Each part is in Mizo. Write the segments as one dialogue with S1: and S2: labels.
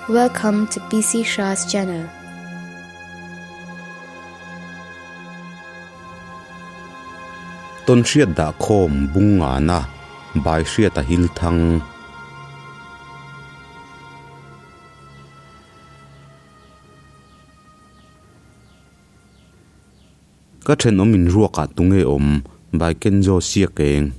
S1: Welcome to PC Shah's channel.
S2: Tawnhriat dah khawm bung ngana bai hriat a hil thang. Ka thenawm in ruakah tunge awm by Kenzo Siakeng.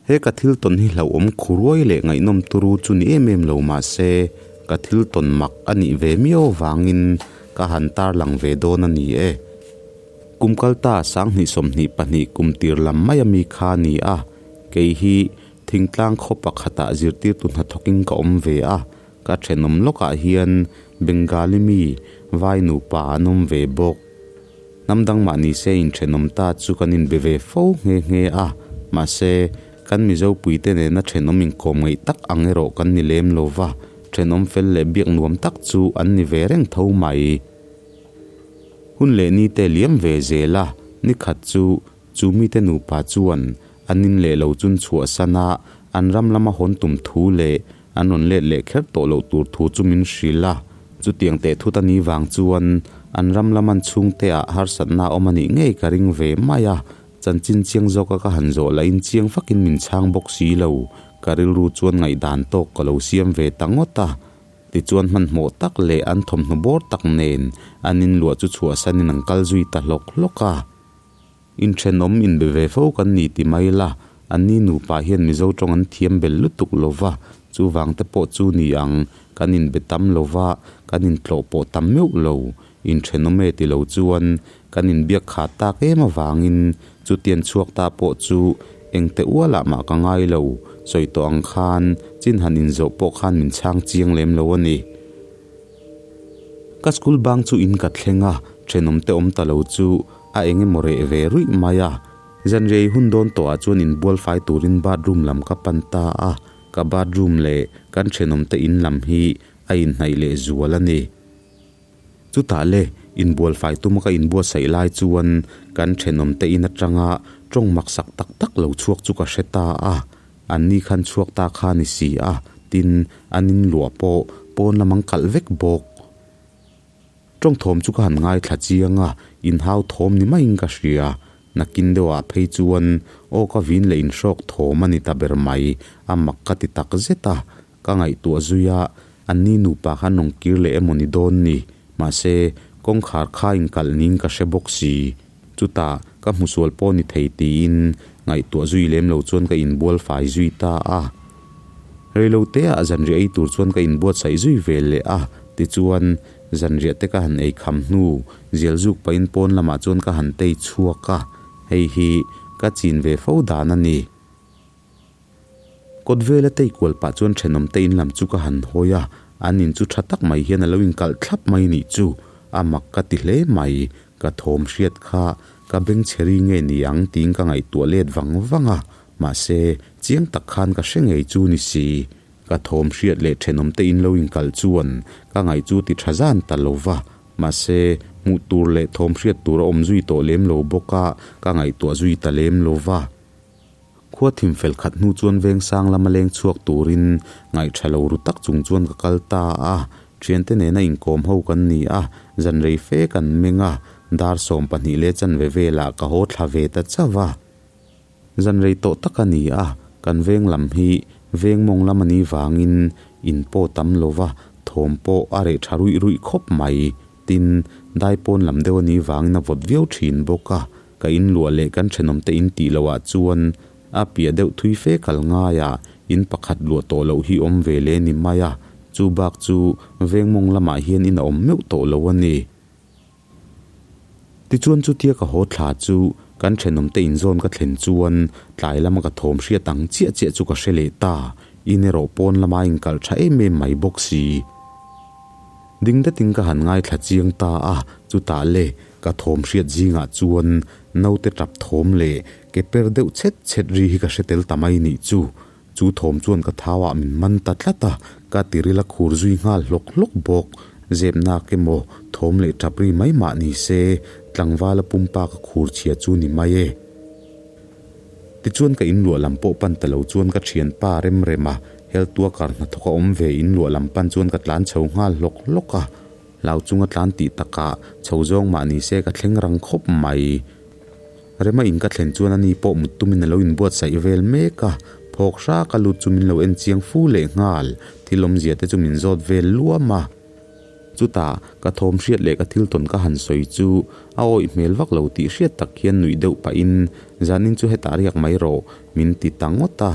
S2: He ka thil tawn hi hlauhawm khuruai leh ngaihnawm turu chu ni em em lo mah se ka thil tawn mak a nih ve miau avangin ka han tarlang ve dawn a ni e. Kum kalta 2022 kum tir lam mai ami kha a ni a, kei hi thingtlang khaw pakhatah zirtirtu hnathawkin ka awm ve a, Ka thenawm lawkah hian Bengali mi vai nupa an awm ve bawk. Hnam dang mah ni se inthenawm ta chu kan inbe ve fo nghe nghe a, mahse, kan Mizo puite nena thenawm inkawm ngaih tak ang erawh kan ni lem lo va, thenawm fel leh biak nuam tak chu an ni ve reng tho mai. Hun leh ni te liam ve zel a, ni khat chu chu mite nupa chuan an in leh lo chun chhuahsan a, an ram lama hawn tum thu leh An rawn let leh kher tawh loh tur thu chu min hrilh a, chutiang teh thut a nih vang chuan an ram lam an chhungte ah harsatna a awm a nih ngei ka ring ve mai a, chanchin chiang zawka ka han zawh lahin chiang fakin min chhang bawk si lo, ka rilru chuan ngaihdan tawk ka lo siam ve ta ngawt a. Tichuan hmanhmawh tak leh an thawmhnaw bawr tak nen an inluah chu chhuahsanin an kal zui ta hlawk hlawk a. Inthenawm inbe ve fo kan ni ti mai la, anni nupa hian Mizo tawng an thiam bel lutuk lo va, chuvang te pawh chu ni ang, kan inbe tam lo va, kan intlawh pawh tam meuh lo. Inthenawm e ti lo chuan kan inbiak khat tak em avangin chutian chhuak ta pawh chu engte ualah mah ka ngai lo, sawi tawh ang khan chin han inzawh pawh khan min chhang chiang lem lo a ni. Ka school bang chu in ka thleng a, thenawm te awm ta lo chu a eng emaw reh ve ruih mai a. Zanriai hun dawn tawhah chuan inbual fai turin bathroom lam ka pan ta a, ka bathroom leh kan thenawm te in lam hi a inhnaih leh zual a ni. Chutah le, inbual fai tuma ka inbuatsaih lai chuan kan thenawm te in atanga tawng maksak tak tak lo chhuak chu ka hre ta a. Anni khan chhuak ta kha ni si a, tin, an inluah pawh pawn lam an kalh vek bawk. Tawng thawm chu ka han ngaithla chiang a, inhau thawm ni maiin ka hria. Nakin deuhah phei chuan aw ka vin leh inhrawk thawm a ni ta ber mai, a mak ka ti tak zet a. Ka ngaihtuah zui a, anni nupa khan rawn kir leh emaw ni dawn ni? Mahse, kawngkhar kha inkalh niin ka hre bawk si. Chutah, ka hmusual pawh ni thei tiin ngaihtuah zui lem lo chuan ka inbual fai zui ta a. Reiloteah zanriah ei tur chuan ka inbuatsaih zui ve leh a, tichuan, zanriah te ka han ei kham hnu, zial zuk pahin pawn lamah chuan ka han tei chhuak a, hei hi ka chin ve fo dan a ni. Kawt vela tei kual pah chuan thenawm te in lam chu ka han hawi a, an in chu tha tak mai hian a lo inkalh thlap mai nih chu, a mak ka ti hle mai, ka thawm hriat kha ka beng chhe ri nge ni ang tiin ka ngaihtuah let vang vang a, mahse chiang tak khan ka hre ngei chu ni si, ka thawm hriat leh thenawm te in lo inkalh chuan ka ngaih chu ti tha zan ta lo va, mahse hmuh tur leh thawm hriat tur a awm zui tawh lem lo bawk a, ka ngaihtuah zui ta lem lo va. Khua thim fel khat hnu chuan veng sang lama leng chhuak turin ngaihṭha lo ru tak chung chuan ka kal ta a, ṭhiante nena inkawm ho kan ni a, zan rei fe kan meng a, dar 12 leh chanve velah ka haw thla ve ta chauh a. Zan rei tawh tak a ni a, kan veng lam hi veng mawng lam a nih vangin in pawh tam lo va, thawm pawh a reh ṭha ruih ruih khawp mai. Tin, daipawn lam deuh a nih vangin a vawt viau ṭhin bawk a, Ka in luah leh kan thenawm te in tih loh ah chuan a piah deuh thui fe kal ngai a, in pakhat luah tawh loh hi awm ve le ni mai a, chu bak chu veng mawng lamah hian in a awm meuh tawh lo a ni. Tichuan chutia ka haw thla chu kan thenawm te inzawn ka thlen chuan tlai lama ka thawm hriat ang chiah chiah chu ka hre leh ta, in erawh pawn lama a inkalh tha em em mai bawk si. Ding datin ka han ngaithla chiang ta a, chutah le ka thawm hriat zingah chuan naute tap thawm leh ke per deuh chhet chhet ri hi ka hre tel ta mai nih chu. Chu thawm chuan ka thauah min man ta tlat a, ka tiril a khur zui nghal hlawk hlawk bawk. Zepnak emaw thawm leh tap ri mai mah ni se, tlangvala pumpa ka khur chhia chu ni mai e. Tichuan ka inluah lam pawh pan ta lo chuan ka thianpa rem rem a. Health worker hnathawk a awm ve in luah lam pan chuan ka tlan chho nghal hlawk hlawk a, hlau chunga tlan tih takah chho zawng mah ni se ka thleng rang khawp mai. Rema in ka thlen chuan ani pawh mut tumin a lo inbuatsaih vel mek a, phawk hrak a lut chu min lo en chiang fu leh nghal, thil awmzia te chu min zawt vel luam a. Chutah ka thawm hriat leh ka thil tawn ka han sawi chu a awih hmel vak lo tih hriat tak hian nuih deuh pahin zanin chu hetah riak mai rawh min ti ta ngawt a.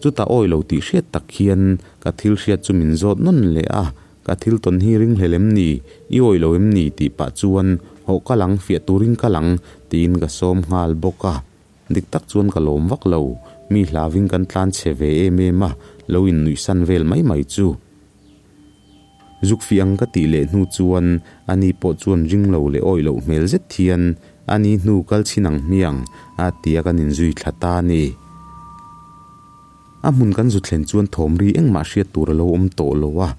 S2: Chutah awih lo tih hriat tak hian ka thil hriat chu min zawt nawn leh a, ka thil tawn hi ringhlel em ni, i awih lo em ni tih pah chuan hawh kal ang, fiah turin kal ang tiin ka sawm nghal bawk a. Dik tak chuan ka lawm vak lo, mi hlaving kan tlan chhe ve em em a, lo innuihsan vel mai mai chu. Zuk fih ang ka tih leh hnu chuan ani pawh chuan ring lo leh awih loh hmel zet hian ani hnu kal chhin ang hmiang a ti a kan inzui thla ta a ni. A hmun kan zu thlen chuan thawm ri engmah hriat tur a lo awm tawh lo a,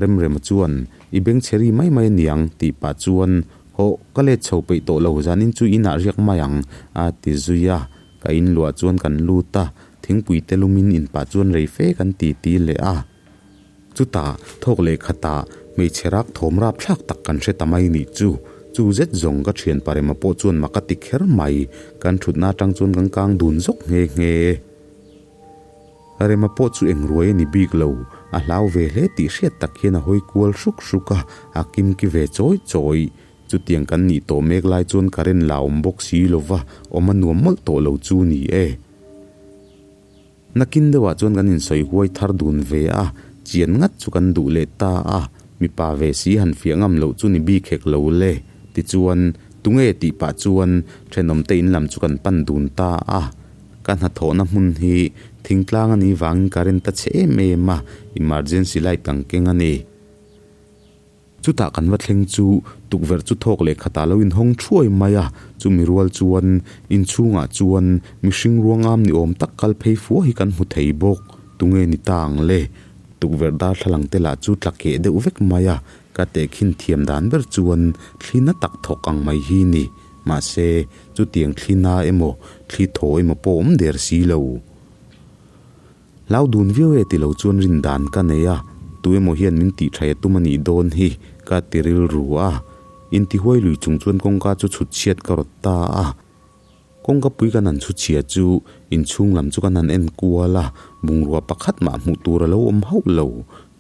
S2: Remrema chuan i beng chhe ri mai mai aniang tih pah chuan hawh ka let chho peih tawh lo zanin chu inah riak mai ang a ti zui a, ka inluah chuan kan lut a, thingpui te lumin inpah chuan rei fe kan ti ti leh a. Chutah, thawk leh khatah hmeichhe rak thawm rap thlak tak kan hre ta mai nih chu. Chu zet zawng ka thian Parema pawh chuan mak a ti kher mai. Kan thutna atang chuan kan kang dun zawk nghe nghe. Rema pawh chu eng ruai a ni bik lo, a hlau ve hle tih hriat tak hian a hawi kual hruk hruk a, a kimki ve chawi chawi. Chutiang kan nih tawh mek lai chuan current la awm bawk si lova, awm a nuam mawlh tawh lo chu ni e. Nakin deuhah chuan kan insawi huai thar dun ve a, chian ngat chu kan duh leh ta a, mipa ve si han fiah ngam loh chu ni bik hek lo le. Tichuan, tunge tih pah chuan thenawmte in lam chu kan pan dun ta a. Ka hnathawhna hmun hi thingtlang a nih vangin current a chhe em em a, emergency light ang keng a ni. Chutah kan va thleng chu tukverh chu thawk leh khatah lo inhawng thuai mai a, chumi rual chuan inchhungah chuan mihring ruangam ni awm tak kal phei fua hi kan hmu thei bawk. Tunge ni ta ang le? Tukverh darthlalang te lah chu tla keh deuh vek mai a, ka tehkhin thiam dan ber chuan thli na tak thawk ang mai hi ni. Mahse, chutiang thli na emaw, thli thaw emaw pawh awm der si lo. Hlau dun viau e ti lo chuan rin dan ka nei a, tu emaw hian min tih thaih a tum a nih dawn hi ka ti rilru a. Intihuai lui chung chuan kawngka chu chhut chhiat ka rawt ta a. Kawngka pui kan han chhu chhia chu inchhung lam chu kan han en kual a, bungrua pakhat mah hmuh tur a lo awm hauh lo.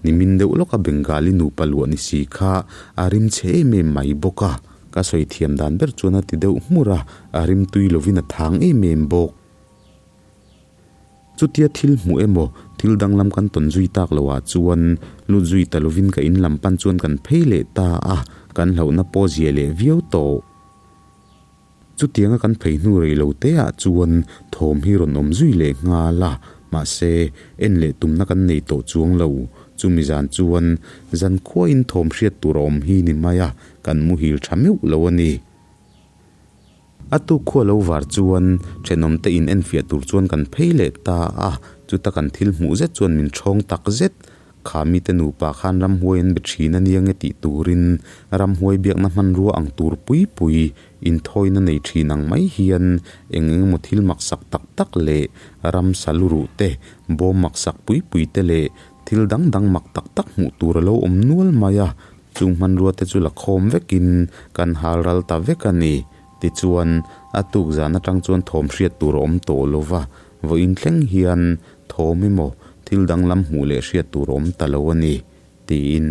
S2: Nimin deuh lawka Bengali nupa luah ni si kha a rim chhe em em mai bawk a. Ka sawi thiam dan ber chuan a ti deuh hmur a, a rim tui lovin a thang em em bawk. Chutia thil hmuh emaw, thil danglam kan tawn zui tak loah chuan lut zui ta lovin ka in lam pan chuan kan phei leh ta a, kan hlauhna pawh zia leh viau tawh. Chutianga kan phei hnu rei lo te ah chuan thawm hi rawn awm zui leh nghal a, mahse en leh tumna kan nei tawh chuang lo. Chumi zan chuan zan khuain thawm hriat tur a awm hi ni mai a, kan muhil tha meuh lo a ni. A tuk khua lo var chuan thenawmte in enfiah tur chuan kan phei leh ta a, chuta kan thil hmuh zet chuan min thawng tak zet. Kha mite nupa khan ramhuai an be thin a nia nge tih turin ramhuai biakna hmanrua ang tur pui pui inthawina nei thin ang mai hian eng eng emaw thil maksak tak tak leh ramsa luruh te, bawm maksak pui pui te leh thil dang dang mak tak tak hmuh tur a lo awm nual mai a. Chung hmanrua te chu la khawm vekin kan hal ral ta vek a ni. Tichuan, a tuk zan atang chuan thawm hriat tur a awm tawh lo va, vawiin thleng hian thawm emaw thil danglam hmuh leh hriat tur a awm ta lo a ni, tiin.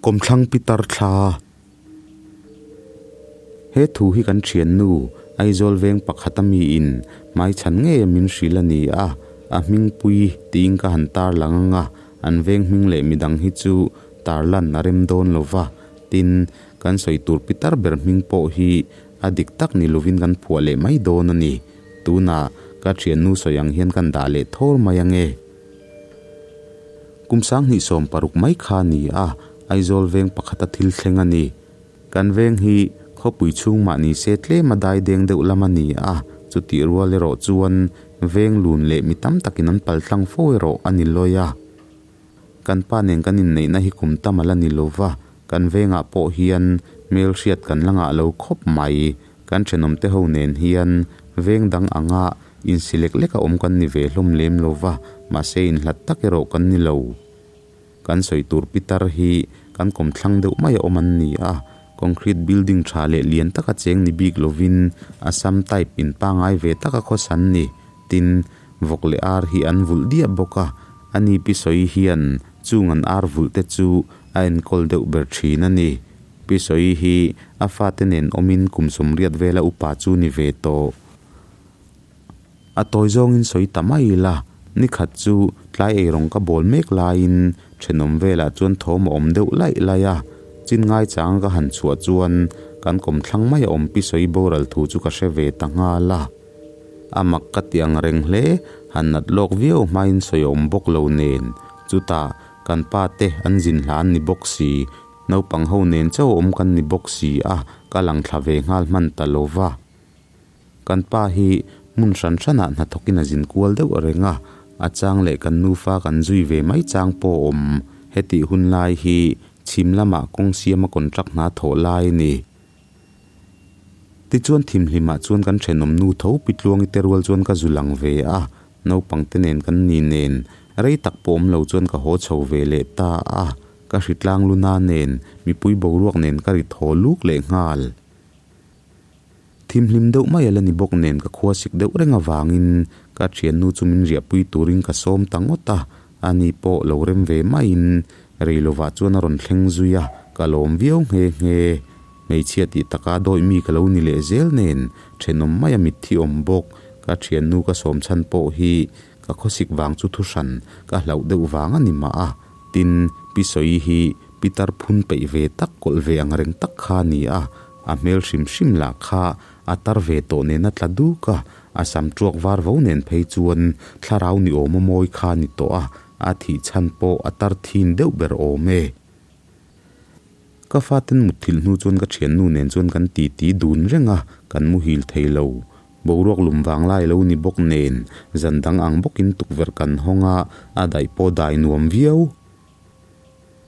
S2: Kawmthlang Pitar thla. He thu hi kan thiannu Aizawl veng pakhata miin hmaichhan ngeia min hrilh a ni a, a hmingpui tiin ka han tarlang ang a, an veng hming leh midang hi chu tarlan a rem dawn lo va, tin, kan sawi tur pitar ber hming pawh hi a dik tak ni lovin kan phuah leh mai dawn a ni. Tunah ka thiannu sawi ang hian kan dah leh thawr mai ange. Kum 2016 mai kha a ni a, Aizawl veng pakhata thil thleng a ni. Kan veng hi khawpui chhung mah ni se tlem a dai deng deuh lam a ni a, chutih rual erawh chuan veng lun leh mi tam takin an pal tlang fo erawh a ni lawi a. Kan pa nen kan inneihna hi kum tam a la ni lo va, kan vengah pawh hian hmelhriat kan la ngah lo khawp mai. Kan thenawmte ho nen hian veng dang anga insi lek leka awm kan ni ve hlawm lem lo va, mahse inhlat tak erawh kan ni lo. Kan sawi tur pitar hi kan kawmthlang deuh mai a awm an ni a, concrete building tha leh lian taka cheng ni bik lovin Assam type in pangai ve taka khawsa an ni. Tin, vawk leh ar hi an vulh diah bawk a, ani pi sawi hian chung an ar vulh te chu a enkawl deuh ber thin a ni. Pi sawi hi a fate nen awmin kum sawmriat vela upa chu ni ve tawh. A tawi zawngin sawi ta mai ila, ni khat chu tlai eirawng ka bawl mek laiin thenawm velah chuan thawm a awm deuh laih laih a, chin ngaichang ka han chhuah chuan kan kawmthlang mai a awm pi sawi boral thu chu ka hre ve ta nghal a. A mak ka ti ang reng hle, han nat lawk viau hmain sawi a awm bawk lo nen, chutah kan pa te an zin hla an ni bawk si, naupang ho nen chauh a awm kan ni bawk si a, ka lang thla ve nghal hman ta lo va. Kan pa hi hmun hran hranah hnathawkin a zin kual deuh reng a, a chang leh kan nufa kan zui ve mai chang pawh a awm. Hetih hun lai hi chhim lamah kawng siama contract hna thawh lai a ni. Tichuan thimhlimah chuan kan thenawm nu tho Pitluangi te rual chuan ka zu lang ve a, naupang te nen kan ni nen rei tak pawh awm lo chuan ka haw chho ve leh ta a, ka hritlang luna nen mipui boruak nen ka ri thaw luk leh nghal. Thimhlim deuh mai a la ni bawk nen ka khua sik deuh reng avangin ka thiannu chu min riahpui turin ka sawm ta ngawt a, ani pawh lo rem ve maiin rei lovah chuan a rawn thleng zui a, ka lawm viau nghe nghe. Hmeichhia tih taka dawi mi ka lo ni leh zel nen thenawm maia mitthi awm bawk, ka thiannu ka sawm chhan pawh hi ka khawsik vang chu thuhran ka hlauh deuh vang a ni mah a, tin Pi Sawi hi pitar phun peih ve tak kawlh ve ang reng tak kha a ni a, A hmel hrim hrim lah kha a tar ve tawh nen a tla duk a, a sam tuak var vo nen phei chuan thlarau ni awm a mawi kha a ni tawh a, a thih chhan pawh a tar thin deuh ber awm e. Ka faten mutthilh hnu chuan ka thiannu nen chuan kan titi dun reng a, kan muhil thei lo. Boruak lum vang lai lo ni bawk nen zan dang ang bawkin tukverh kan hawng a, a daih pawh dai nuam viau.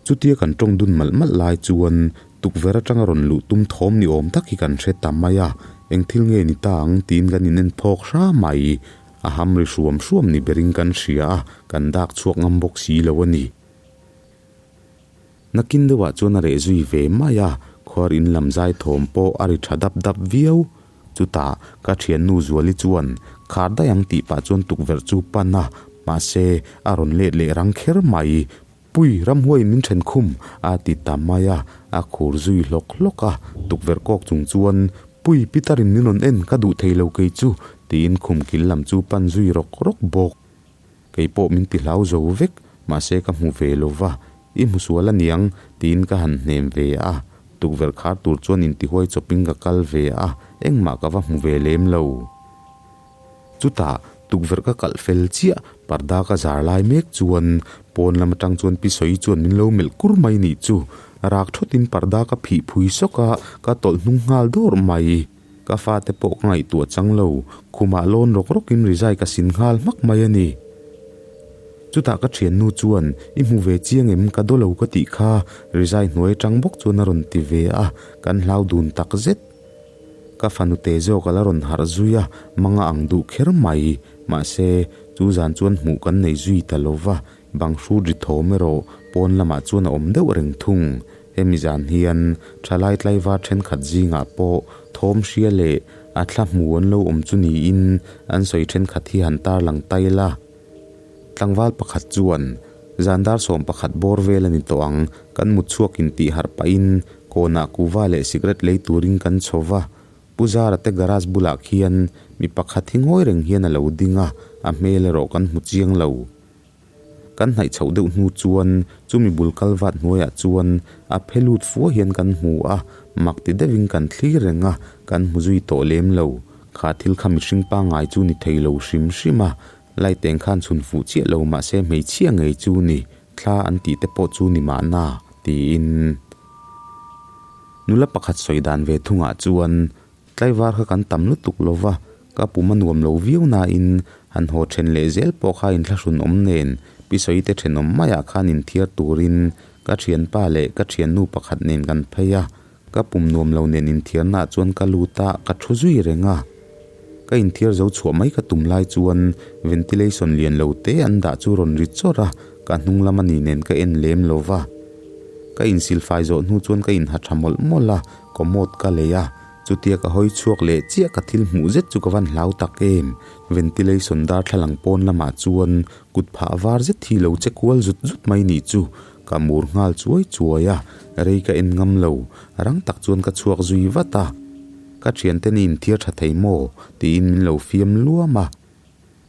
S2: Chutia kan tawng dun malh malh lai chuan tukverh atanga rawn luh tum thawm ni awm tak hi kan hre ta mai a, eng thil nge ni ta ang tiin kan in en phawk hra mai. A ham ri hruam hruam ni berin kan hria a, kan dak chhuak ngam bawk si lo a ni. Nakin deuhah chuan a reh zui ve mai a, khuar in lam zai thawm pawh a ri tha dap dap viau. Chutah ka thiannu Zuali chuan khar daih ang tih pah chuan tukverh chu pan a, mahse a rawn let leh rang kher mai. Pui, ramhuaiin min then khum a ti ta mai a, a khur zui hlawk hlawk a, tukverh kawk chung chuan Pui, Peter-in min rawn en ka duh thei lo kei chu tiin khum kil lam chu pan zui rawk rawk bawk. Kei pawh min ti hlau zo vek, mahse ka hmu ve lo va, i hmu sual a niang tiin ka han hnem ve a, tukverh khar tur chuan intihuai chawpin ka kal ve a, engmah ka va hmu ve lem lo. Chutah tukverh ka kalh fel chiah, parda ka zar lai mek chuan pawn lam atang chuan pi sawi chuan min lo melh kur mai nih chu, rak thawtin parda ka phih phui sawk a, ka tawlh hnung nghal dawr mai. Ka fate pawh ka ngaihtuah chang lo, khumah lawn rawk rawkin rizai ka sin nghal hmak mai a ni. Chutah ka thiannu chuan, I hmu ve chiang em, ka daw lo ka tih kha, rizai hnuai atang bawk chuan a rawn ti ve a, kan hlau dun tak zet. Ka fanu te zawk a la rawn harh zui a, manga ang duh kher mai. Mahse, chu zan chuan hmuh kan nei zui ta lo va, bang hrut ri thawm erawh pawn lamah chuan a awm deuh reng thung. Hemi zan hian thalai tlaivar thenkhat zingah pawh thawm hria leh a thla hmu an lo awm chu niin an sawi thenkhat hi han tarlang ta ila. Tlangval pakhat chuan, Zan dar 11 bawr vel a ni tawh ang, kan mut chhuak intih harh pahin kawnah kuva leh sikret lei turin kan chho va. Pu Zara te garage bulah khian mi pakhat hi ngawi reng hian a lo ding a, a hmel erawh kan hmu chiang lo. Kan hnaih chhoh deuh hnu chuan chumi bul kal vat hnuaiah chuan a phe lut fua hian kan hmu a, mak ti deuhin kan thlir reng a, kan hmu zui tawh lem lo. Kha thil kha mihring pangngai chu ni thei lo hrim hrim a, Light eng khan chhun fuh chiah lo mahse hmeichhia ngei chu ni, thla an tih te pawh chu ni mahna, tiin nula pakhat sawi dan ve thungah chuan tlaivar kha kan tam lutuk lo va, ka pum a nuam lo viau nain han haw then leh zel pawh kha inthlahrun awm nen pi sawi te thenawm maiah khan inthiar turin ka thianpa leh ka thiannu pakhat nen kan phei a. Ka pum nuam lo nen inthiarna ah chuan ka lut a, ka thu zui reng a. Ka inthiar zo chhuah mai ka tum lai chuan ventilation lian lo te an dah chu rawn ri chawrh a, ka hnung lam a ni nen ka en lem lo va. Ka insilfai zawh hnu chuan ka inha tha mawlh mawlh a, commode ka lei a, chutia ka hawi chhuak leh chiah ka thil hmuh zet chu ka van hlau tak em. Ventilation darthlalang pawn lamah chuan kut phah var zet hi lo che kual zut zut mai nih chu ka mur nghal chuai chuai a, rei ka en ngam lo, rang tak chuan ka chhuak zui vat a. Ka thiante ni inthiar tha thei maw? tiin min lo fiam luam a.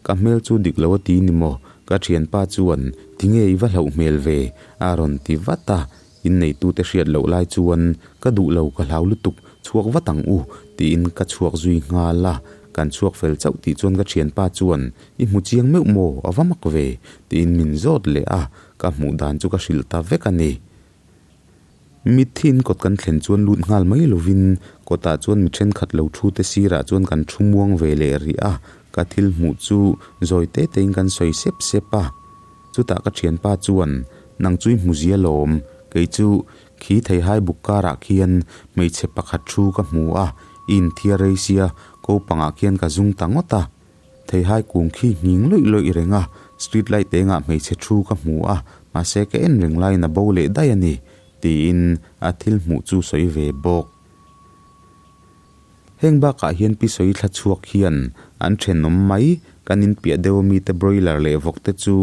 S2: Ka hmel chu dik lo a ti ni maw? Ka thianpa chuan, Tinge i va hlauh hmel ve? a rawn ti vat a. Inneitute hriat loh lai chuan, Ka duh lo, ka hlau lutuk, chhuak vat ang u, tiin ka chhuak zui nghal a. Kan chhuak fel chauh tih chuan ka thianpa chuan, I hmu chiang meuh maw? A va mak ve, tiin min zawt leh a. Ka hmuh dan chu ka hrilh ta vek a ni. Mithiin kawt kan thlen chuan lut nghal mai lovin kawtah chuan mi thenkhat lo thu te sirah chuan kan thu muang ve leh rih a, ka thil hmuh chu zawi te tein kan sawi sep sep a. Chutah ka thianpa chuan, Nang chu i hmu zia lawm, kei chu khi theihai buk karah khian hmeichhe pakhat thu ka hmu a, i inthiar rei sia, ko pangah khian ka zung ta ngawt a. Theihai kung khi nghing lawih lawih reng a, street light engah hmeichhe thu ka hmu a, mahse ka en reng laiin a bo leh daih a ni, tiin a thil hmuh chu sawi ve bawk. Heng bakah hian pi sawi thla chhuak hian an thenawm mai, kan inpiah deuh ami te broiler leh vawk te chu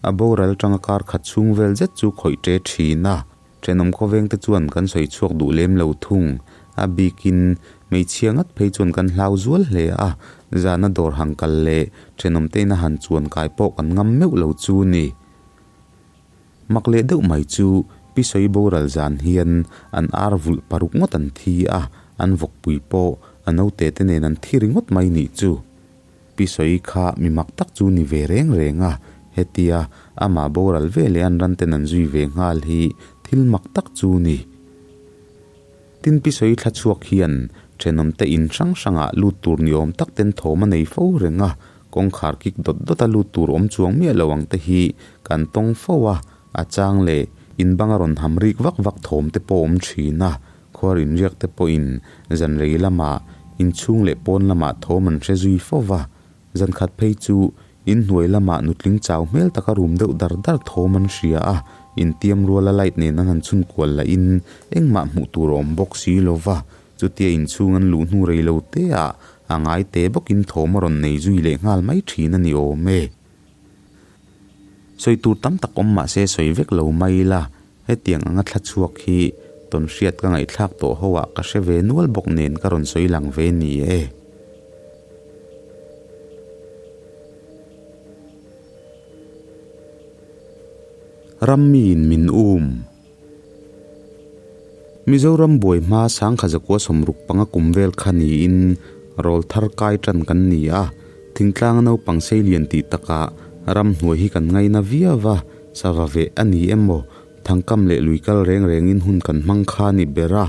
S2: a boral tanga kar khat chhung vel zet chu khawih ṭe thin a. Thenawm khawveng te chuan kan sawi chhuak duh lem lo thung. A bikin hmeichhia ngat phei chuan kan hlau zual hle a, zana dawr han kal leh thenawm te ina han chuan kai pawh kan ngam meuh lo chu ni. Mak leh deuh mai chu Pi Sawi boral zan hian an ar vulh paruk ngawt an thi a, an vawkpui pawh a naute te nen an thi ringawt mai nih chu. Pi Sawi kha mi mak tak chu ni ve reng reng a, hetia amah boral ve leh an ran ten an zui ve nghal hi thil mak tak chu ni. Tin Pi Sawi thla chhuak hian thenawmte in hrang hrangah lut tur ni awm tak ten thawm a nei fo reng a, kawngkhar kik dawt dawt a lut tur awm chuang miah lo ang te hi kan tawng fo a, a chang leh in banga rawn ham rik vak vak thawm te pawh awm thin a, Khuar inriak te pawhin zan rei lamah inchhung leh pawn lamah thawm an hre zui fo va, zan khat phei chu inhnuai lamah nutling chau hmel taka rum deuh dar dar thawm an hria a, intiam ruala light nen an han chhun kual lahin engmah hmuh tur a awm bawk si lo va, chutia inchhung an luh hnu rei lo te ah a ngai te bawkin thawm a rawn nei zui leh nghal mai thin a ni awm e. Sawi tur tam tak awm mah se sawi vek lo mai ila, Hetiang anga thla chhuak hi tawnhriat ka ngaihthlak tawh ho ah ka hre ve nual bawk nen ka rawn sawi lang ve ni e. Rammi in min um. Mizoram buai hma sangkha zakua 65 kum vel kha niin rawl thar kai tan kan ni a, thingtlang naupang seilian tih takah ramhnuai hi kan ngaina viau a, Sava veh a ni em maw? Thangkam leh lui kal reng rengin hun kan hmang kha ni ber a,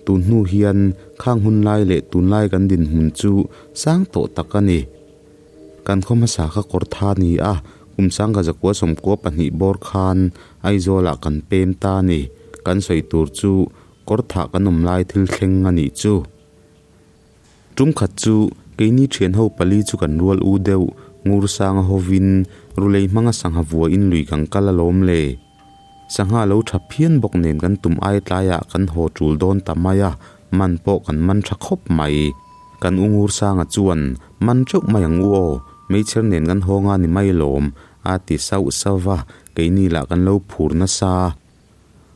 S2: tun hnu hian khang hun lai leh tunlai kan dinhmun chu sang tawh tak a ni. Kan khaw hmasa kha kawr tha ni a, kum sangkha zakua 92 bawr khan Aizawlah kan pem ta a ni. Kan sawi tur chu kawr thah kan awm lai thil thleng a nih chu. Tum khat chu keini thian ho pali chu kan rual u deuh, ngur sanga hovin rulei hmanga sangha vuahin lui kan kal alawm le. Sangha lo tha phian bawk nen kan tum ai tlaiah kan haw tul dawn ta mai a, man pawh kan man tha khawp mai. Kan u ngur sanga chuan, Man teuh mai ang u aw, meichher nen kan haw nga ni mai lawm, a ti sauh sauh va, keini lah kan lo phur nasa.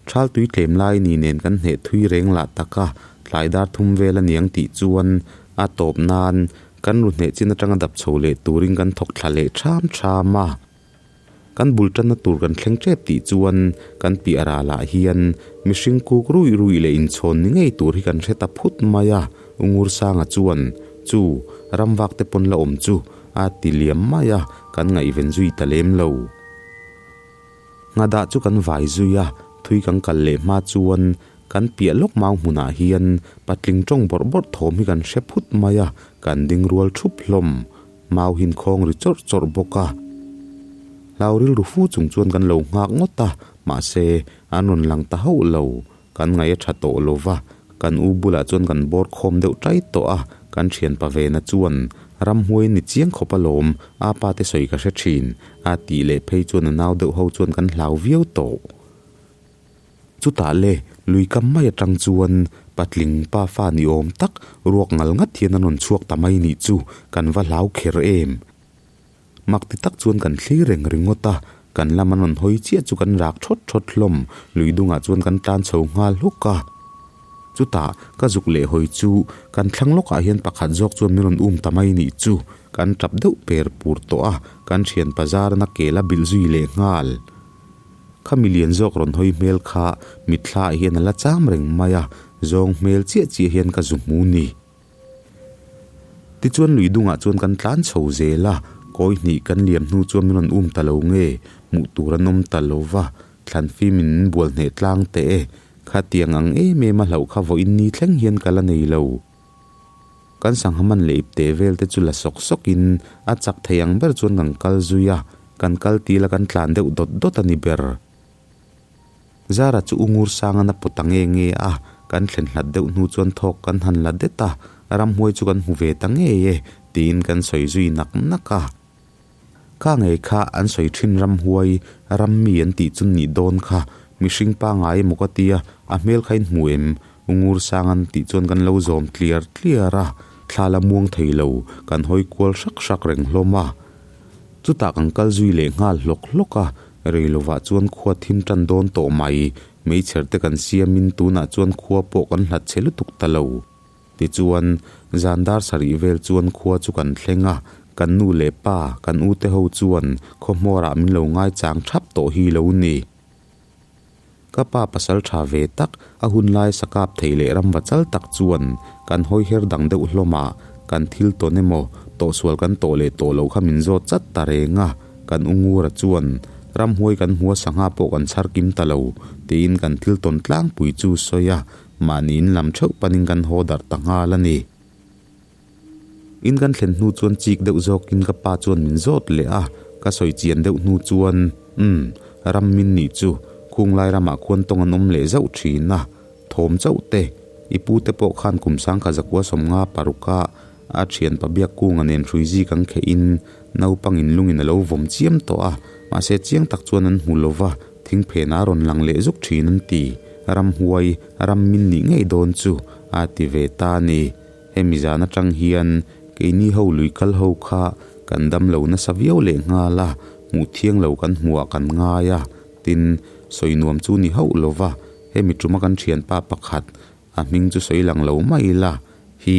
S2: Thal tui tlem lai ni nen kan hneh thui reng lah tak a, tlai dar thum vel a niang tih chuan a tawp nan kan ru hneh chin atanga dap chho leh turin kan thawk thla leh ṭham ṭham a. Kan bul tanna tur kan thleng ṭep tih chuan kan piah ralah hian mihring kuk ruih ruih leh inchhawn ni ngei tur hi kan hre ta phut mai a, U Ngursanga chuan chu ramvak te pawn la awm chu a ti liam mai a, kan ngaihven zui ta lem lo. Nghadah chu kan vai zui a, thui kan kal leh hma chuan kan piah lawk mau hmunah hian patling tawng bawrh bawrh thawm hi kan hre phut mai a, kan ding rual thup hlawm. Mau hin khawng ri chawrh chawrh bawk a. Hlau rilru fu chung chuan kan lo nghak ngawt a, mahse an rawn lang ta hauh lo. Kan ngaih a tha tawh lo va, Kan u bulah chuan kan bawr khawm deuh tai tawh a, kan thianpa vena chuan ramhuai ni chiang khawp alawm, apa te sawi ka hre thin, a tih leh phei chuan a nau deuh ho chuan kan hlau viau tawh. Chutah le, lui kam mai atang chuan patling pa fa ni awm tak ruak ngal ngat hian an rawn chhuak ta mai nih chu kan va hlau kher em. Mak ti tak chuan kan thlir reng ringawt a, kan lam an rawn hawi chiah chu kan rak thawt thawt hlawm, lui dungah chuan kan tlan chho nghal hluk a. Chutah ka zuk leh hawi chu kan thlang lawkah hian pakhat zawk chuan min rawn um ta mai nih chu, kan tap deuh per pur tawh a, kan thian pazaran a kel a bilh zui leh nghal. Kha milian zawk rawn hawi hmel kha mitthla ah hian a la cham reng mai a, zawng hmel chiah chiah hian ka zu hmu ni. Tichuan lui dungah chuan kan tlan chho zel a, kawi hnih kan liam hnu chuan min rawn um ta lo nge, hmuh tur an awm ta lo va, thlan fim in min bual hneh tlang teh e, khatiang ang em em a hlauh kha vawiin ni thleng hian ka la nei lo. Kan sangha man leh ipte vel te chu la sawk sawk in a chak thei ang ber chuan kan kal zui a, kan kal til a kan tlan deuh dawt dawt a ni ber. Zara chu u ngur sangan a pawt ta nge nge a, kan thlen hlat deuh hnu chuan thawk kan han la det a, ramhuai chu kan hmu ve ta ngei e tiin kan sawi zui nak nak a. Kha ngei kha an sawi thin ramhuai, ram mi an tih chu nih dawn kha, mihring pangai emaw ka tia, a hmel kha in hmu em? U ngur sangan tih chuan kan lo zawm tliar tliar a, thla la muang thei lo, kan hawi kual hrak hrak reng hlawm a. Chutah kan kal zui leh nghal hlawk hlawk a, rei lovah chuan khua thim tan dawn tawh mai, meichher te kan siamin tunah chuan khua pawh kan hlat chhe lutuk ta lo. Tichuan, zan dar sarih vel chuan khua chu kan thleng a, kan nu leh pa, kan u te ho chuan khaw hmawrah min lo ngaichang thap tawh hi lo ni. Ka pa pasal tha ve tak, a hun lai sakap thei leh ramva chal tak chuan kan hawi her dang deuh hlawm a, kan thil tawn emaw, tawhsual kan tawh leh tawh loh kha min zawt chat ta reng a, kan u Ngura chuan ramhuai kan hmua sangha pawh kan chhar kim ta lo tiin kan thil tawn tlangpui chu sawi a, mahni in lam theuh panin kan haw darh ta nghal a ni. In kan thlen hnu chuan chik deuh zawkin ka pa chuan min zawt leh a, ka sawi chian deuh hnu chuan, Umm, ram min nih chu, khunglai ramah khuan tawng an awm leh zauh thin a, thawm chauh te, i pu te pawh khan kum sangkha zakua sawmnga paruka a thianpa biak kunga nen hrui zik an kheh in naupangin lungin a lo vawm chiam tawh a, mahse chiang tak chuan an hmu lova, thingphen a rawn lang leh zuk thin an ti, ramhuai, ram min nih ngei dawn chu, a ti ve ta a ni. Hemi zan atang hian keini ho lui kal ho kha kan dam lo nasa viau leh nghal a, hmuh thiang lo kan hmuhah kan ngai a, tin, sawi nuam chu ni hauh lo va, hemi tuma kan thianpa pakhat, a hming chu sawi lang lo mai ila, hi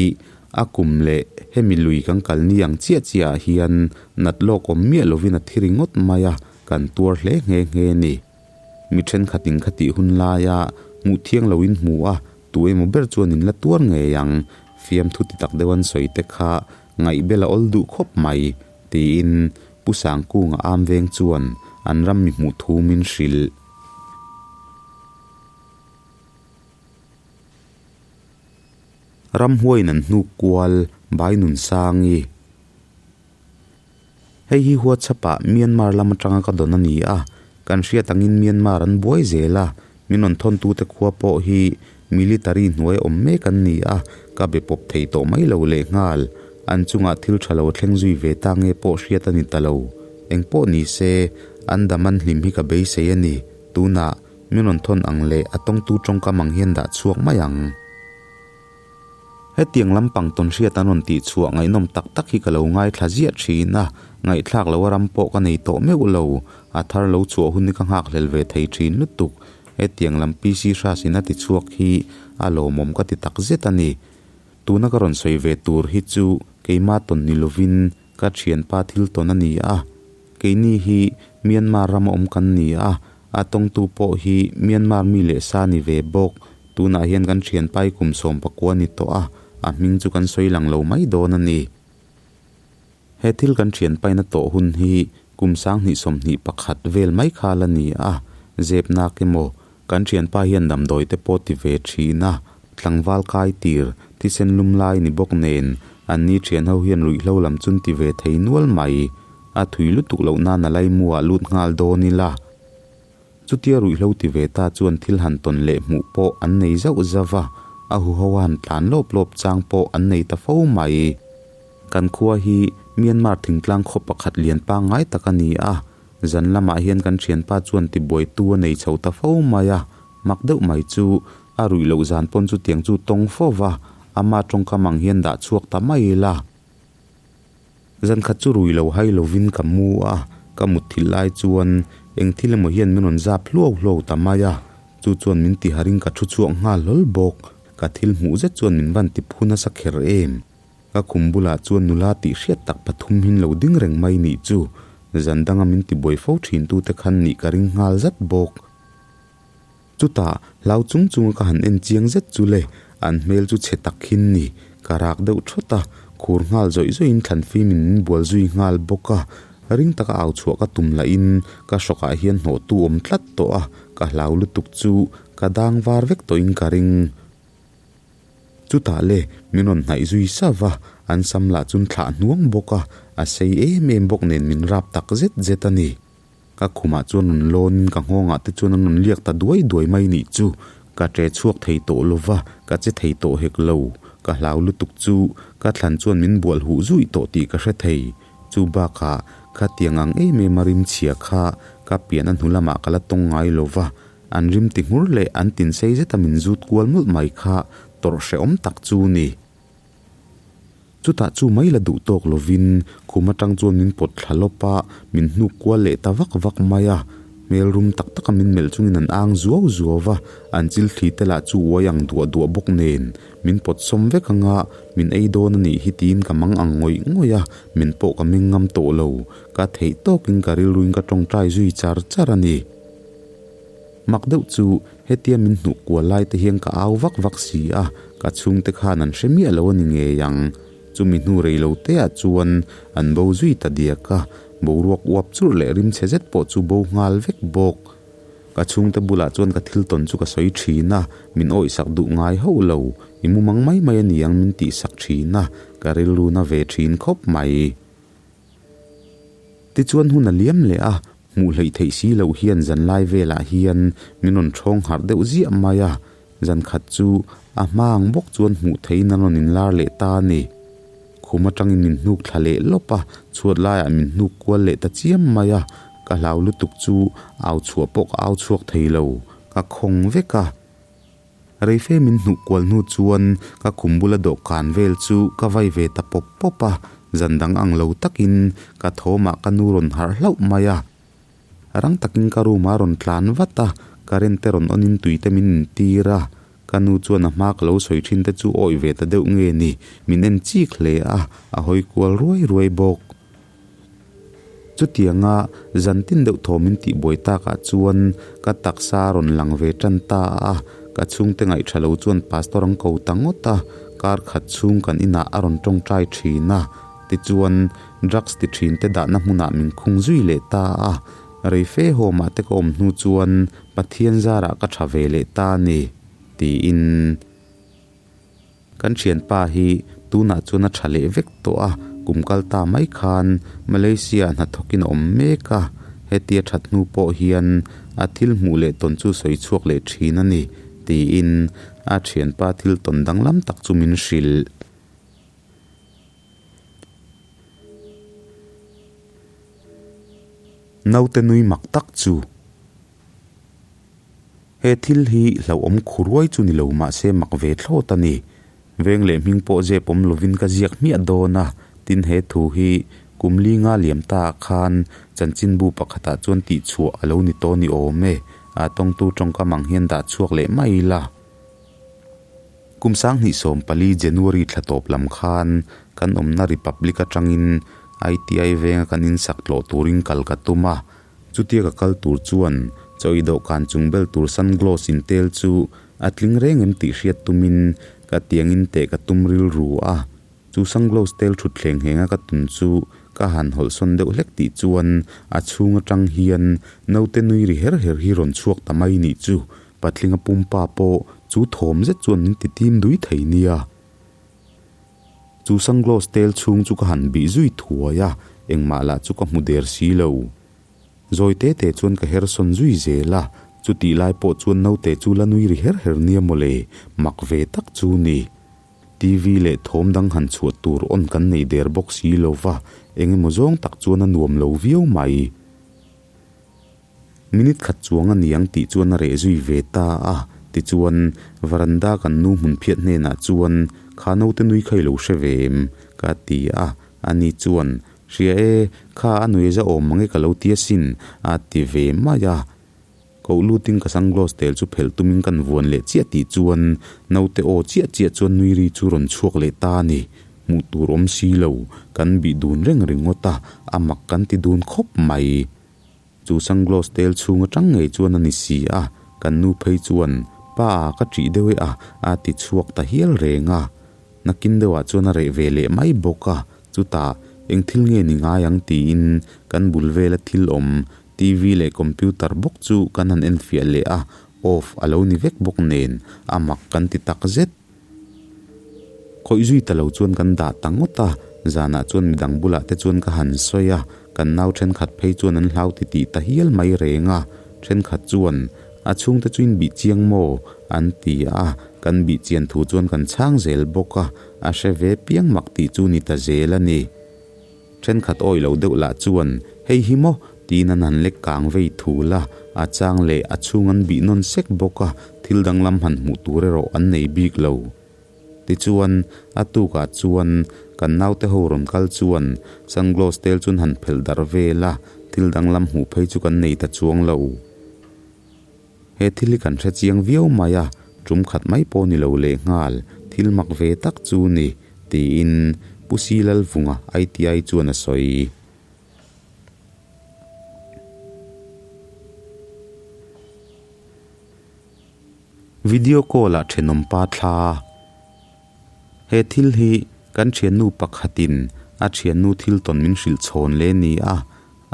S2: a kum leh hemi lui kan kal ni ang chiah chiah ah hian nat lawk awm miah lovin a thi ringawt mai a, kan tuar hle nghe nghe ni. Mi thenkhatin khatih hun laia hmuh thiang loin hmu a, Tu emaw ber chuan in la tuar ngei ang, fiamthu ti tak deuh an sawi te kha ngaihbel a awl duh khawp mai, tiin Pu Sangkunga am veng chuan an ram mi hmuh thu min hrilh. Ramhuaiin an hnuk kual Bai Nunsangi. Hei hi WhatsApp-ah Myanmar lam atanga ka dawn a ni a, kan hriat angin Myanmar an buai zel a, min rawn thawntute khua pawh hi military hnuai awm mek an ni a, ka be pawp thei tawh mai lo lehnghal. An chungah thil tha lo thleng zui ve ta nge pawh hriat a ni ta lo. Eng pawh ni se, an dam an hlim hi ka beisei a ni. Tunah, min rawn thawn ang leh a tawngtu tawngkam ang hian dah chhuak mai ang. Hetiang lampang tawn hriat an rawn tih chhuah ngaihnawm tak tak hi ka lo ngaithla ziah thin a, ngaihthlak loh a ram pawh ka nei tawh meuh lo. A thar lo chhuah hun hi ka nghakhlel ve thei thin lutuk. Hetiang lam PC Hras in a ti chhuak hi a lawmawm ka ti tak zet a ni. Tuna ka rawn sawi ve tur hi chu keima tawn ni lovin ka thianpa thil tawn a ni a. Keini hi Myanmar rama awm kan ni a, a tawngtu pawh hi Myanmar mi leh sa ni ve bawk. Tunah hian kan thianpai kum sawmpakua ni tawh a, a hming chu kan sawi lang lo mai dawn a ni. He thil kan thianpaina tawh hun hi kum sanghnih 21 vel mai kha la ni a, zep nak emaw kan thianpa hian damdawi te pawh ti ve thin a, tlangval kai tir, thisen lum lai ni bawk nen, anni thian ho hian ruihhlo lam chun ti ve thei nual mai. A thui lutuk loh nan a laimuah lut nghal dawn ila. Chutia ruihhlo ti ve ta chuan thil han tawn leh hmuh pawh an nei zauh zauh va. a huho a han tlan lawp lawp chang pawh an nei ta fo mai. Kan khua hi Myanmar thingtlang khaw pakhat lian pangngai tak a ni a, zan lamah hian kan thianpa chuan tibuaitu a nei chho ta fo mai a, mak deuh mai chu a ruih loh zan pawn chutiang chu tawng fo va, ama tawngkam ang hian dah chhuak ta mai ila. Zan khat chu rui lo hai lovin ka mu a, ka mutthilh lai chuan eng thil emaw hian min rawn zap hluau hluau ta mai a, chu chuan min tiharin ka thu chhuak nghal hlawl bawk. Ka thil hmuh zet chuan min van ti phu nasa kher em. Ka khum bulah chuan nula tih hriat tak pathum hin lo ding reng mai nih chu zan danga min tibuai fo thin tute khan nih ka ring nghal zat bawk. Chutah, hlau chung chunga ka han en chiang zet chu le, an hmel chu chhe tak hin ni. Ka rak deuh thawt a, khur nghal zawih zawihin thlan fimin min bual zui nghal bawk a. Ring taka au chhuah ka tum lahin ka hrawkah hian hnawhtu awm tlat tawh a, ka hlau lutuk chu ka dang var vek tawhin ka ring. Chutah le, min rawn hnaih zui sa va, an sam lah chun thlah hnuang bawk a, a sei em em bawk nen min rap tak zet zet a ni. Ka khumah chuan rawn lawnin ka nghawngah te chuan an rawn liak ta duai duai mai nih chu. Ka ṭe chhuak thei tawh lo va, ka che thei tawh hek lo. Ka hlau lutuk chu ka thlan chuan min bual huh zuih tawh tih ka hre thei. Chu bakah khatiang ang em em a rim chhia kha ka pian a hnu lamah ka la tawng ngai lo va, an rim ti nghur leh an tin sei zeta min zut kual mawlh mai kha tawrh hrehawm tak chu ni. Chutah chu mai la duh tawk lovin khum atang chuan min pawt thla lawp a, min hnuk kual leh ta vak vak mai a. Hmel rum tak taka min melh chungin an ang zuau zuau va, an chil thli te lah chu uai ang duah duah bawk nen min pawt sawm vek anga min ei dawn a nih hi tiin ka mang ang ngawih ngawih a, min pawh ka meng ngam tawh lo. Ka theih tawkin ka rilruin ka tawngtai zui char char a ni. Mak deuh chu hetia min hnuh kual lai te hian ka au vak vak si a, ka chhungte khan an hre miah lo a ni ngei ang. Chumi hnu rei lo te ah chuan an bo zui ta diak a, boruak uap churh leh rim chhe zet pawh chu bo nghal vek bawk. Ka chhungte bulah chuan ka thil tawn chu ka sawi thin a, min awihsak duh ngai hauh lo, i mumang mai mai a ni ang min tihsak thin a, ka rilru na ve thin khawp mai. Tichuan hun a liam leh a, hmuh hleih theih si loh hian zanlai velah hian min rawn ṭhawng harh deuh ziah mai a, zan khat chu a hma ang bawk chuan hmuh theihin an rawn inlar leh ta a ni. Khum aṭangin min hnuk thla leh lawp a, chhuat laiah min hnuk kual leh ta chiam mai a, ka hlau lutuk chu au chhuah pawh ka au chhuak thei lo, ka khawng vek a. Reife min hnuh kual hnu chuan ka khum bula dawhkan vel chu ka vai ve ta pawp pawp a, zan dang ang lo takin ka thawmah ka nu rawn harh hlauh mai a. Rang takin ka room ah rawn tlan vat a, current te rawn on in tui te min intir a, ka nu chuan a hma ka lo sawi thin te chu awih ve ta deuh nge ni, min en chik hle a, a hawi kual ruai ruai bawk. Chutianga zan tin deuh thaw min tih buai takah chuan ka taksa a rawn lang ve tan ta a, ka chhungte ngaihṭha lo chuan pastor an ko ta ngawt a, kar khat chhung kan inah a rawn ṭawngṭai ṭhin a, tichuan drugs ti ṭhin te dahna hmunah min khung zui leh ta a, reife home ah te ka awm hnu chuan Pathian zarah ka ṭha ve leh ta a ni, tiin. Kan thianpa hi tunah chuan a tha leh vek tawh a, kum kal ta mai khan Malaysia ah hnathawkin a awm mek a, hetia that hnu pawh hian a thil hmuh leh tawn chu sawi chhuak leh thin a ni, tiin a thianpa thil tawn danglam tak chu min hrilh. Naute nui mak tak chu. He thil hi hlauhawm khuruai chu ni lo mahse mak ve thlawt a ni. Veng leh hming pawh zep awm lovin ka ziak hmiah dawn a, tin he thu hi kum li nga liam ta ah khan chanchinbu pakhatah chuan tihchhuah a lo ni tawh ni awm e, a tawngtu tawngkam ang hian dah chhuak leh mai ila. Kum 2014 January thla tawp lam khan kan awmna Republic atangin ITI venga kan insak tlawh turin kal ka tum a, Chutia ka kal tur chuan chawi dawhkan chung bel tur sunglass in tel chu a tling reng em tih hriat tumin ka tiangin teh ka tum rilru a. Chu sunglass tel thutthleng nghenga ka tum chu ka han hawlhsawn deuh hlek tih chuan a chhung atang hian naute nui ri her her hi rawn chhuak ta mai nih chu patlinga pumpa pawh chu thawm zet chuan min ti tim dui thei nia. Chu sunglass tel chhung chu ka han bih zui thuai a, engmah lah chu ka hmu der si lo. Zawi te te chuan ka her sawn zui zel a, Chutih lai pawh chuan naute chu la nui ri her her nia mawle, mak ve tak chu ni. TV leh thawm dang han chhuah tur on kan nei der bawk si lo va, eng emaw zawng tak chuan a nuam lo viau mai. Minute khat chuang a niang tih chuan a reh zui ve ta a, tichuan varanda kan nu hmun phiat hnenah chuan kha naute nui kha i lo hre ve em? ka ti a, ani chuan Hria e, kha a nui za awm mange ka lo ti asin a ti ve mai a. Koh lutin ka sunglass tel chu phelh tumin kan vuan leh chiah tih chuan naute aw chiah chiah chuan nui ri chu rawn chhuak leh ta a ni. Hmuh tur awm si lo, kan bih dun reng ringawt a, a mak kan ti dun khawp mai. Chu sunglass tel chhung atang ngei chuan a ni si a, kan nu phei chuan, Pa, ka ṭih deuh e a, a ti chhuak ta hial reng a. Nakin deuhah chuan a reh ve leh mai bawk a, chutah eng thil nge ni ngai ang tiin kan bul vela thil awm TV leh computer bawk chu kan han enfiah leh a, off a lo ni vek bawk nen a mak kan ti tak zet. Khawih zui ta lo chuan kan dah ta ngawt a, zanah chuan midang bulah te chuan ka han sawi a, kan nau thenkhat phei chuan an hlau titih ta hial mai reng a, thenkhat chuan A chhungte chu in bih chiang maw? an ti a, kan bih chian thu chuan kan chhang zel bawk a, a hre ve piang mak tih chu ni ta zel a ni. Thenkhat awi lo deuh lah chuan, Hei hi maw? tiin an han lek kang vei thul a, a chang leh a chhung an bih nawn sek bawk a, thil danglam han hmuh tur erawh an nei bik lo. Tichuan, a tukah chuan kan naute ho rawn kal chuan sunglass tel chu an han phelh darh vel a, thil danglam hmuh phei chu kan nei ta chuang lo. He thil hi kan hre chiang viau mai a, tum khat mai pawh ni lo lehnghal, thil mak ve tak chu ni, tiin Pu Si Lalvunga ITI chuan a sawi. Video call ah thenawm pa thla. He thil hi kan thiannu pakhatin a thiannu thil tawn min hrilh chhawn le ni a,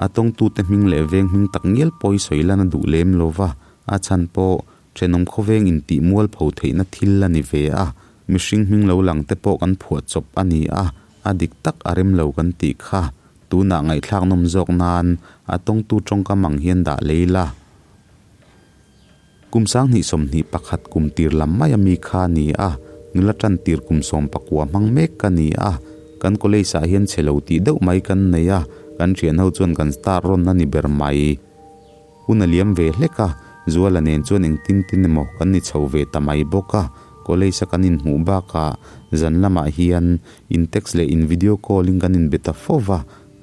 S2: a tawngtute hming leh veng hming tak ngial pawh i sawi lan a duh lem lo va, a chhan pawh thenawm khawveng intih mualpho theihna thil a ni ve a, mihring hming lo lang te pawh kan phuah chawp a ni a, a dik tak a rem lo kan tih kha tunah ngaihthlak nawm zawk nan a tawngtu tawngkam ang hian dah lei la. Kum 2021 kum tir lam mai a mi kha a ni a, nula tan tir kum 19 hmang mek ka ni a, kan college ah hian chhe lo tih deuh mai kan nei a, kan thian ho chuan kan star rawn a ni ber mai. Hun a liam ve hlek a, Zuala nen chuan engtin tin emaw kan ni chho ve ta mai bawk a, college a kan inhmuh bakah zan lamah hian in text leh in video call in kan inbe ta fo va,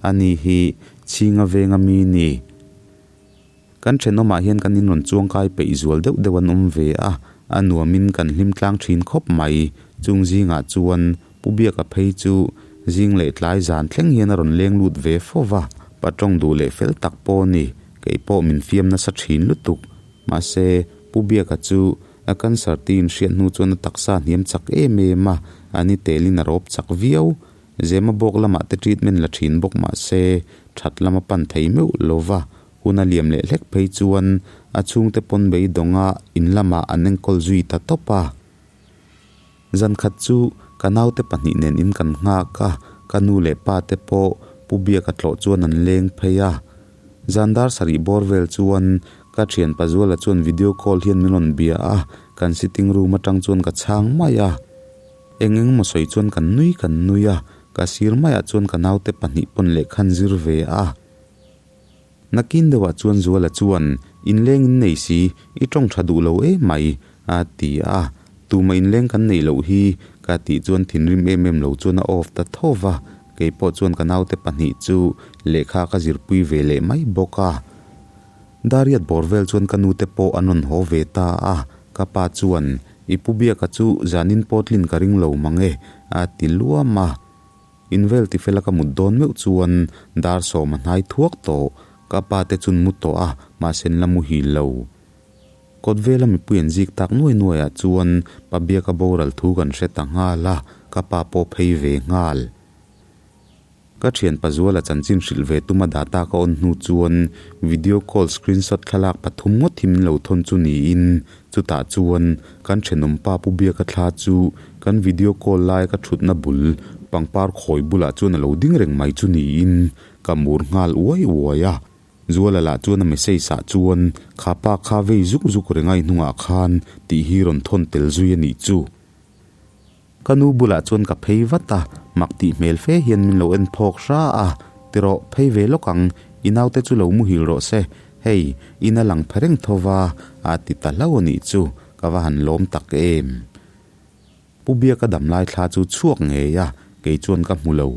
S2: ani hi chhinga venga mi ni. Kan thenawmah hian kan inrawn chuangkai peih zual deuh deuh an awm ve a, a nuamin kan hlim tlang thin khawp mai. Chung zingah chuan Pu Biaka phei chu zing leh tlai zan thleng hian a rawn leng lut ve fo va, pa tawng duh leh fel tak pawh a ni, kei pawh min fiam nasa thin lutuk. Mahse, Pu Biaka chu a cancer tiin hriat hnu chuan a taksa a hniam chak em em a, a ni telin a rawp chak viau. Zema bawk lamah te treatment la thin bawk mahse, that lama pan thei meuh lo va, Hun a liam leh hlek phei chuan a chhungte pawn beidawnga in lamah an enkawl zui ta tawp a. Zan khat chu ka naute pahnih nen in kan nghak a, ka nu leh pa te pawh Pu Biaka tlawh chuan an leng phei a. Zan dar sarih bawr vel chuan ka thian Pazuala chuan video call hian min rawn bia a, kan sitting room atang chuan ka chhang mai a. Eng eng maw sawi chuan kan nui kan nui a, ka sir maiah chuan ka naute pahnih pawn lehkha an zir ve a. Nakin deuhah chuan Zuala chuan, Inleng in nei si, i tawng tha duh lo em mai, a ti a. Tumah inleng kan neih loh hi, ka tih chuan thinrim em em lo chuan a off ta tho va. Kei pawh chuan ka naute pahnih chu lehkha ka zirpui ve leh mai bawk a. Dariat bawr vel chuan ka nute pawh an rawn haw ve ta a. Ka pa chuan, I pu Biaka chu zanin pawh tlin ka ring lo mang e, a ti luam a. Invel tifela ka mut dawn meuh chuan dar sawm a hnai thuak tawh. Ka pa te chun mu tawh a, mahse an la muhil lo. Kawt vela mipui an zik tak nuai nuai ah chuan pa Biaka boral thu kan hre ta nghal a, ka pa pawh phei ve nghal. Ka thian Pazuala chanchin hrilh ve tuma data ka on hnu chuan video call screenshot thlalak pathum ngawt hi min lo thawn chu niin chutah chuan kan thenawm pa Pu Biaka thla chu Kan video call lai ka thutna bul pangpar khawi bulah chuan a lo ding reng mai chu niin ka mur nghal uai uai a. Zuala lah chuan a message ah chuan kha pa kha vei zuk zuk reng a i hnungah khan tih hi rawn thawn tel zui a nih chu. Ka nu bulah chuan ka phei vat a, mak tih hmel fe hian min lo en phawk hra a, Tirawh, phei ve lawk ang, i naute chu lo muhil rawh se, hei, in a lang phe reng tho va, a ti ta hlauh a nih chu, ka va han lawm tak em. Pu Biaka damlai thla chu chhuak ngei a, kei chuan ka hmu lo,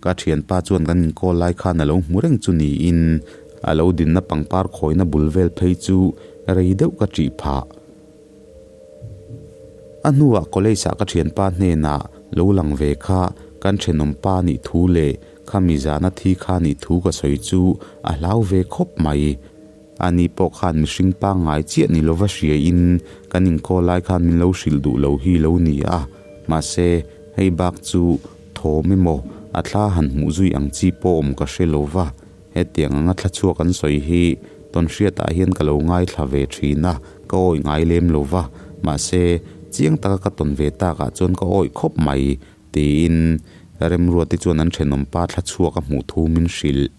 S2: ka thianpa chuan kan inkawl lai khan a lo hmu reng chu niin, a lo dinna pangpar khawina bul vel phei chu rei deuh ka ṭih phah. A hnuah college ah ka thianpa hnenah lo lang ve kha kan thenawm pa nih thu leh khami zana thi kha nih thu ka sawi chu a hlau ve khawp mai. Ani pawh khan mihring pangngai chiah ni lova hria in kan inkawl lai khan min lo hrilh duh lo hi lo ni a, mahse hei bak chu thawm emaw a thla han hmuh zui ang chi pawh awm ka hre lova. Hetiang anga thla chhuak an sawi hi tawnhriatah hian ka lo ngaithla ve thin a, ka awih ngai lem lo va, mahse, chiang taka ka tawn ve takah chuan ka awih khawp mai, tiin Remruati chuan an thenawmpa thla chhuak a hmuh thu min hrilh.